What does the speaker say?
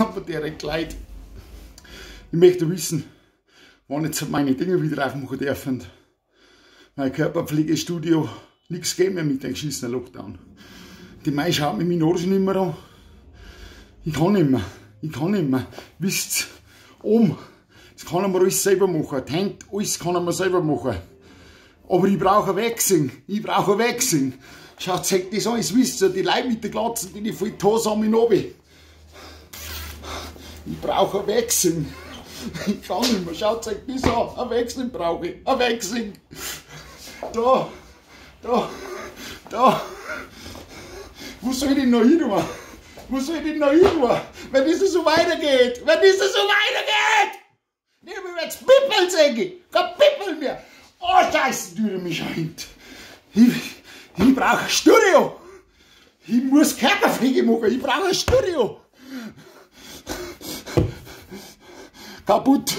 Aber der Kleid. Ich möchte wissen, wann jetzt meine Dinge wieder aufmachen dürfen. Mein Körperpflegestudio, nichts geht mehr mit dem geschissenen Lockdown. Die Mai schaut mir meinen Arsch nicht mehr an. Ich kann nicht mehr. Ich kann nicht mehr. Wisst's, um. Das kann man alles selber machen. Die Hände, alles kann man selber machen. Aber ich brauche ein Waxing. Ich brauche ein Waxing. Schaut, zeigt das an, das wisst ihr, die Leute mit der Glatzen, die voll tosam in oben. Ich brauche ein Waxing. Ich kann nicht mehr. Schaut euch das an. Ein Waxing brauche ich. Ein Waxing. Da, da, da. Wo soll ich denn noch hin? Wo soll ich denn noch hin? Wenn das so weitergeht. Wenn das so weitergeht. Ich will jetzt Pippel sehen. Kein Pippel mehr. Oh, Scheiße, tue ich mich schon. Ich brauche ein Studio. Ich muss Körperpflege machen. Ich brauche ein Studio. Kaputt.